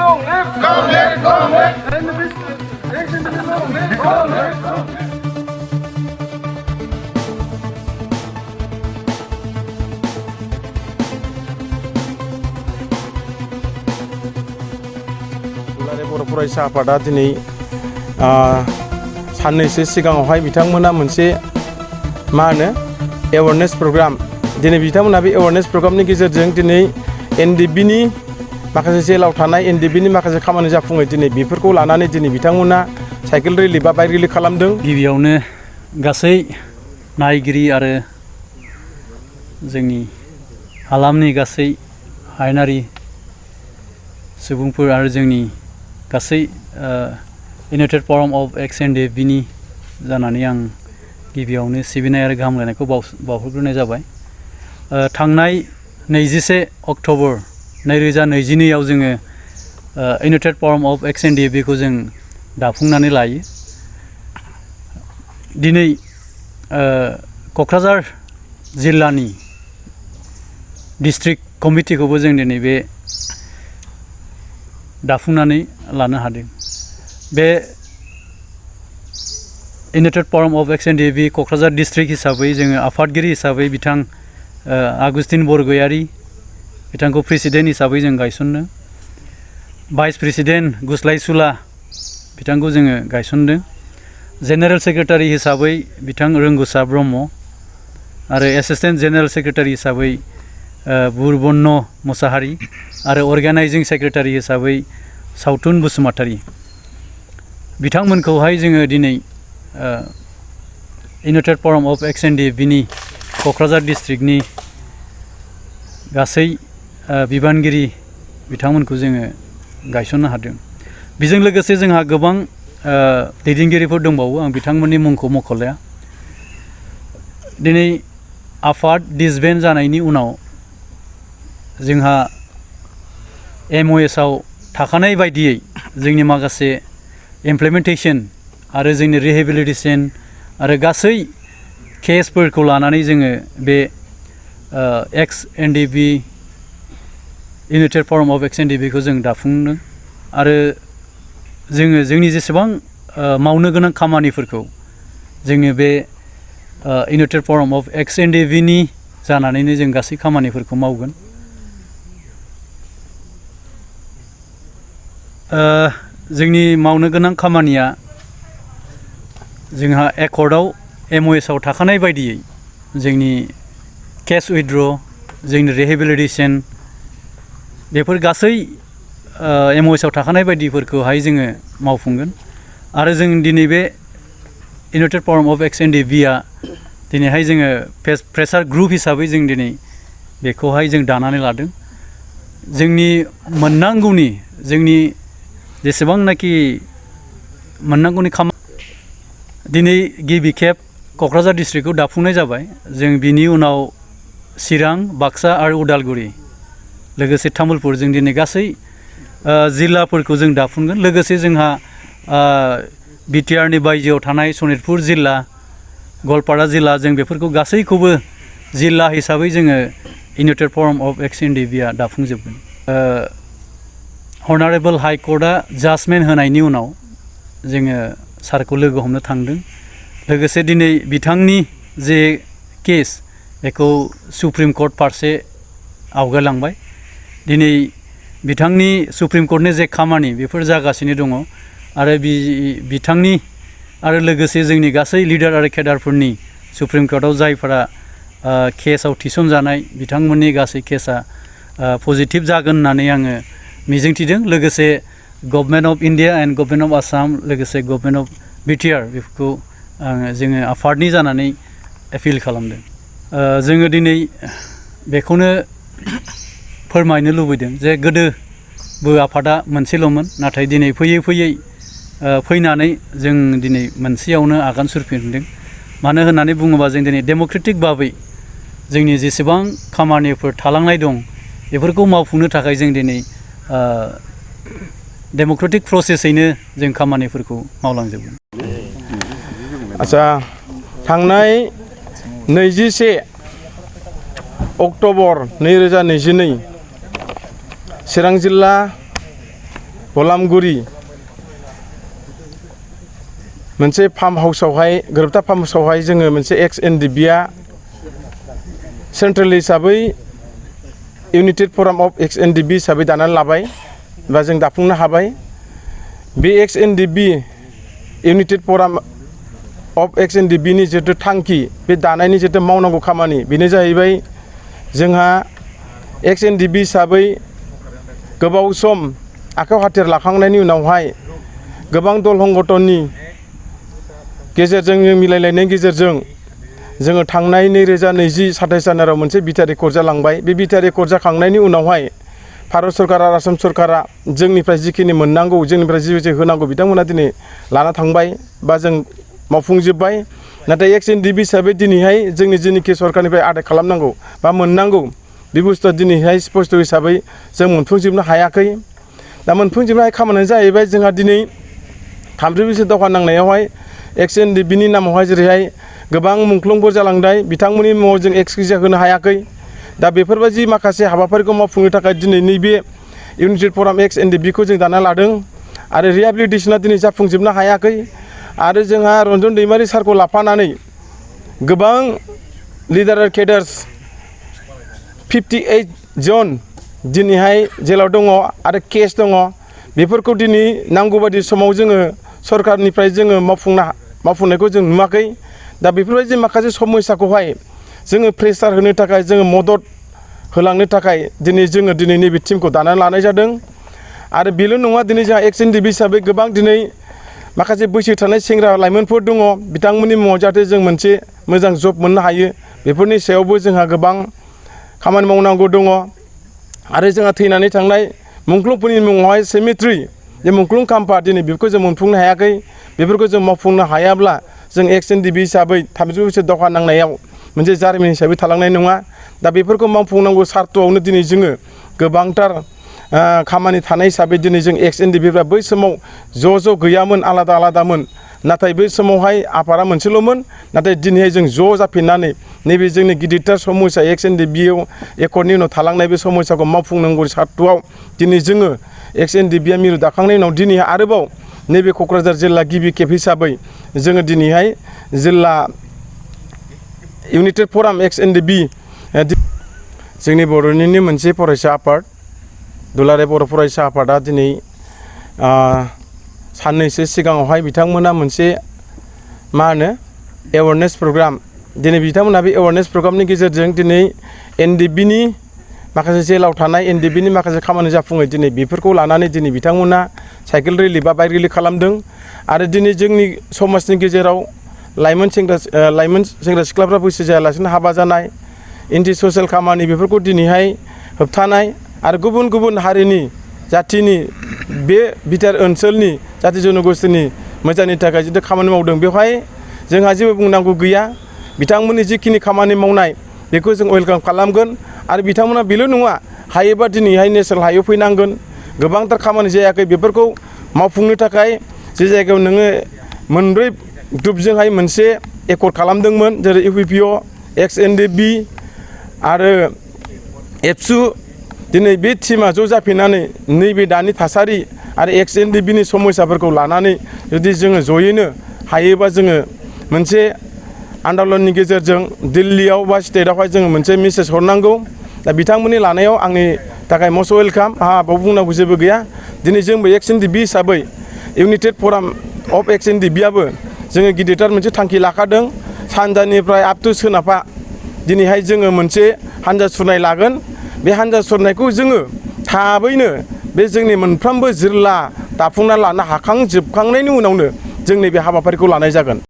बर' फरायसा आफादा दिनै साननैसो सिगाङावहाय बिथांमोना मोनसे मा होनो एवारनेस प्रग्राम दिनै बिथांमोना बे एवारनेस प्रग्रामनि गेजेरजों दिनै NDFBनि माखासे जेलाव थानाय NDFBनि माखासे खामानि जाफुङै दिनै बेफोरखौ लानानै दिनै बिथांमोना साइकेल रेलि बा बाइक रेलि खालामदों। गिबियावनो गासै नायगिरि आरो जोंनि हालामनि गासै हायेनारि सुबुंफोर आरो जोंनि गासै इउनाइटेड फराम अफ एक्स NDFBनि जानानै आं गिबियावनो सिबिनाय आरो गाहामलायनायखौ बावहरग्रोनाय जाबाय। थांनाय 21 अक्ट'बर 2022आव जोङो इउनाइटेड फराम अफ एक्स NDFBखौ जों दाफुंनानै लायो। दिनै क'क्राझार जिल्लानि डिस्ट्रिक्ट कमिटिखौबो जों दिनै बे दाफुंनानै लानो हादों। बे united front of ex NDFB Kokrajhar district हिसाबै जोङो आफादगिरि हिसाबै बिथां आगुस्टिन बरगयारि बिथांखौ प्रेसिडेन्ट हिसाबै जों गायसनदों। भाइस प्रेसिडेन्ट गुस्लाय सुला बिथांखौ जोङो गायसनदों। जेनेरेल सेक्रेटारि हिसाबै बिथां रोंगोसा ब्रह्म आरो एसिस्टेन्ट जेनेरेल सेक्रेटारि हिसाबै बुरबन्न मुसाहारि आरो अर्गानाइजिं सेक्रेटारि हिसाबै सावथुन बसुमतारी बिथांमोनखौहाय जोङो दिनै इउनाइटेड फराम अफ एक्स NDFBनि क'क्राझार डिस्ट्रिक्टनि गासै बिबानगिरि बिथांमोनखौ जोङो गायसननो हादों। बेजों लोगोसे जोंहा गोबां दैदेनगिरिफोर दंबावो, आं बिथांमोननि मुंखौ मख'लाया। दिनै आफाद डिसबेन्ड जानायनि उनाव जोंहा MOSआव थाखानाय बायदियै जोंनि माखासे इमप्लिमेन्टेसन आरो जोंनि रिहेबिलिटेसन आरो गासै केसफोरखौ लानानै जोङो बे एक्स NDFB इउनाइटेड फराम अफ एक्स NDFBखौ जों दाफुंदों आरो जोङो जोंनि जेसेबां मावनो गोनां खामानिफोरखौ जोङो बे इउनाइटेड फराम अफ एक्स NDFBनि जानानैनो जों गासै खामानिफोरखौ मावगोन। जोंनि मावनो गोनां खामानिया जोंहा एकर्डआव MOSआव थाखानाय बायदियै जोंनि केस उइथड्र, जोंनि रिहेबिलिटेसन बेफोर गासै MOSआव थाखानाय बायदिफोरखौहाय जोङो मावफुंगोन आरो जों दिनै बे इउनाइटेड फराम अफ एक्स NDFBआ दिनैहाय जोङो प्रेसार ग्रुप हिसाबै जों दिनै बेखौहाय जों दानानै लादों। जोंनि मोननांगौनि जोंनि जेसेबांनाखि मोननांगौनि खामानि दिनै गिबि खेब क'क्राझार डिस्ट्रिक्टखौ दाफुंनाय जाबाय। जों बिनि उनाव चिरां, बाक्सा आरो उदालगुरि लोगोसे तामुलपुर जों दिनै गासै जिल्लाफोरखौ जों दाफुंगोन। लोगोसे जोंहा BTRनि बायजोआव थानाय सनितपुर जिल्ला, गवालपारा जिल्ला जों बेफोरखौ गासैखौबो जिल्ला हिसाबै जोङो United front of X NDFBआ दाफुंजोबगोन। अनारेबल high कर्टआ जाजमेन्ट होनायनि उनाव जोङो सारखौ लोगो हमनो थांदों। लोगोसे दिनै बिथांनि जे केस बेखौ सुप्रिम कर्ट फारसे आवगायलांबाय। दिनै बिथांनि सुप्रिम कर्टनि जे खामानि बेफोर जागासिनो दङ आरो बिथांनि आरो लोगोसे जोंनि गासै लिडार आरो केडारफोरनि सुप्रिम कर्टआव जायफोरा केसआव थिसनजानाय बिथांमोननि गासै केसआ पजिटिभ जागोन होननानै आङो मिजिंथिदों। लोगोसे government of India and government of Assam लोगोसे गभर्नमेन्ट अफ BTR बेफोरखौ जोङो आफादनि जानानै एपिल खालामदों। जोङो दिनै बेखौनो फोरमायनो लुबैदों जे गोदोबो आफादा मोनसेल'मोन, नाथाय दिनै फैयै फैयै फैनानै जों दिनै मोनसेयावनो आगान सुरफिनदों। मानो होननानै बुङोबा जों दिनै डेम'क्रेटिक भाबै जोंनि जेसेबां खामानिफोर थालांनाय दं बेफोरखौ मावफुंनो थाखाय जों दिनै डेम'क्रेटिक प्रसेसैनो जों खामानिफोरखौ मावलांजोबगोन। आच्छा, थांनाय 21 अक्ट'बर 2022 चिरां जिल्ला गलामगुरि मोनसे फार्म हाउसावहाय गोरोबथा फार्म हाउसावहाय जोङो मोनसे एक्स NDFBआ सेन्ट्रेल हिसाबै United front of ex NDFB हिसाबै दानानै लाबाय बा जों दाफुंनो हाबाय। बे एक्स NDFB इउनाइटेड फराम अफ एक्स NDFBनि जितु थांखि बे दानायनि जितु मावनांगौ खामानि बेनो जाहैबाय जोंहा एक्स NDFB हिसाबै गोबाव सम आखायाव हाथियार लाखांनायनि उनावहाय गोबां दल संगठननि गेजेरजों मिलायलायनायनि गेजेरजों जोङो थांनाय 2020 27 जानुवारियाव मोनसे बिथा रेकर्ड जालांबाय। बे बिथा रेकर्ड जाखांनायनि उनावहाय भारत सरकार आरो आसाम सरकारा जोंनिफ्राय जिखिनि मोननांगौ जोंनिफ्राय जि होनांगौ बिथांमोना दिनै लाना थांबाय बा जों मावफुंजोब्बाय। नाथाय एक्स NDFB हिसाबै दिनैहाय जोंनि जेनिखि सरकारनिफ्राय आदाय खालामनांगौ बा मोननांगौ बे बुस्थुआ दिनैहाय स्पष्ट हिसाबै जों मोनफुंजोबनो हायाखै। दा मोनफुंजोबनो हायै खामानिया जाहैबाय जोंहा दिनै 30 बोसोर दावहा नांनायावहाय एक्स NDFBनि नामावहाय जेरैहाय गोबां मुंख्लंफोर जालांनाय बिथांमोननि मुङाव जों एक्सक्यूज होनो हायाखै। दा बेफोरबायदि माखासे हाबाफारिखौ मावफुंनो थाखाय दिनै नैबे इउनाइटेड फराम एक्स NDFBखौ जों दाना लादों आरो रिहेबिलिटेसना दिनै जाफुंजोबनो हायाखै। आरो जोंहा रन्जन दैमारि सारखौ लाफानानै गोबां लिडार आरो केडार्स 58 जन दिनैहाय जेलाव दङ आरो केस दङ। बेफोरखौ दिनै नांगौ बायदि समाव जोङो सरकारनिफ्राय जोङो मावफुंनायखौ जों नुवाखै। दा बेफोरबायदि माखासे समस्याखौहाय जोङो प्रेसार होनो थाखाय जोङो मदद होलांनो थाखाय दिनै नैबे टीमखौ दानानै लानाय जादों। आरो बेल' नङा दिनै जोंहा एक्स NDFB हिसाबै गोबां दिनै माखासे बैसो थानाय सेंग्रा लाइमोनफोर दङ बिथांमोननि मुङाव जाहाथे जों मोनसे मोजां जब मोननो हायो बेफोरनि सायावबो जोंहा गोबां खामानि मावनांगौ दङ। आरो जोंहा थैनानै थांनाय मुंख्लंफोरनि मुङावहाय सेमेट्रि जे मुंख्लं खाम्फा दिनै बेफोरखौ जों मोनफुंनो हायाखै। बेफोरखौ जों मावफुंनो हायाब्ला जों एक्स NDFB हिसाबै 30 बोसोर दावहा नांनायाव मोनसे जारिमिन हिसाबै थालांनाय नङा। दा बेफोरखौ मावफुंनांगौ सार्थआवनो दिनै जोङो गोबांथार खामानि थानाय हिसाबै दिनै जों एक्स NDFBफ्रा बै समाव ज' गैयामोन आलादा आलादामोन। नाथाय बै समावहाय आफादा मोनसेल'मोन। नाथाय दिनैहाय जों ज' जाफिननानै नैबे जोंनि गिदिरथार समस्या एक्स NDFBआव एकर्डनि उनाव थालांनाय बे समस्याखौ मावफुंनांगौ सार्थआव दिनै जोङो एक्स NDFBआ मिरु दाखांनायनि उनाव दिनै आरोबाव नैबे क'क्राझार जिल्ला गिबि खेब हिसाबै जोङो दिनैहाय जिल्ला इउनाइटेड फराम एक्स NDFB जोंनि बर'निनो मोनसे फरायसा आफाद दुलाराय बर' फरायसा आफादा दिनै साननैसो सिगाङावहाय बिथांमोना मोनसे एवारनेस प्रग्राम दिनै बिथांमोना बे एवारनेस प्रग्रामनि गेजेरजों दिनै NDFBनि माखासे जेलाव थानाय NDFBनि माखासे खामानि जाफुङै दिनै बेफोरखौ लानानै दिनै बिथांमोना साइकेल रेलि बा बाइक रेलि खालामदों। आरो दिनै जोंनि समाजनि गेजेराव लाइमोन सेंग्रा सिख्लाफ्रा बैसो जायालासिनो हाबा जानाय एन्टि ससियेल खामानि बेफोरखौ दिनैहाय होबथानाय आरो गुबुन गुबुन हारिनि जाथिनि बे बिटिआर ओनसोलनि जाथि जनगोष्ठीनि मोजांनि थाखाय जितु खामानि मावदों बेवहाय जोंहा जेबो बुंनांगौ गैया। बिथांमोननि जिखिनि खामानि मावनाय बेखौ जों वेलकाम खालामगोन। आरो बिथांमोना बेल' नङा हायोबा दिनैहाय नेसनेल हाइवेआव फैनांगोन। गोबांथार खामानि जायाखै बेफोरखौ मावफुंनो थाखाय जे जायगायाव नोङो मोनब्रै ग्रुपजोंहाय मोनसे एकर्ड खालामदोंमोन जेरै UPPO एक्स NDFB आरो एबसु दिनै बे टीमा ज' जाफिननानै नैबे दानि थासारि आरो एक्स NDFBनि समस्याफोरखौ लानानै जुदि जोङो जयैनो हायोबा जोङो मोनसे आन्दलननि गेजेरजों दिल्लीयाव बा स्टेटआवहाय जोङो मोनसे मेसेज हरनांगौ। दा बिथांमोननि लानायाव आंनि थाखाय मस्ट वेलकाम। आंहा बाव बुंनांगौ जेबो गैया। दिनै जोंबो एक्स NDFB हिसाबै इउनाइटेड फराम अफ एक्स NDFBआबो जोङो गिदिरथार मोनसे थांखि लाखादों। सानजानिफ्राय आप टु सोनाबहा दिनैहाय जोङो मोनसे हान्जा सुरनाय लागोन। बे हान्जा सुरनायखौ जोङो थाबैनो बे जोंनि मोनफ्रोमबो जिल्ला दाफुंना लानो हाखांजोबखांनायनि उनावनो जोंनि बे हाबाफारिखौ लानाय जागोन।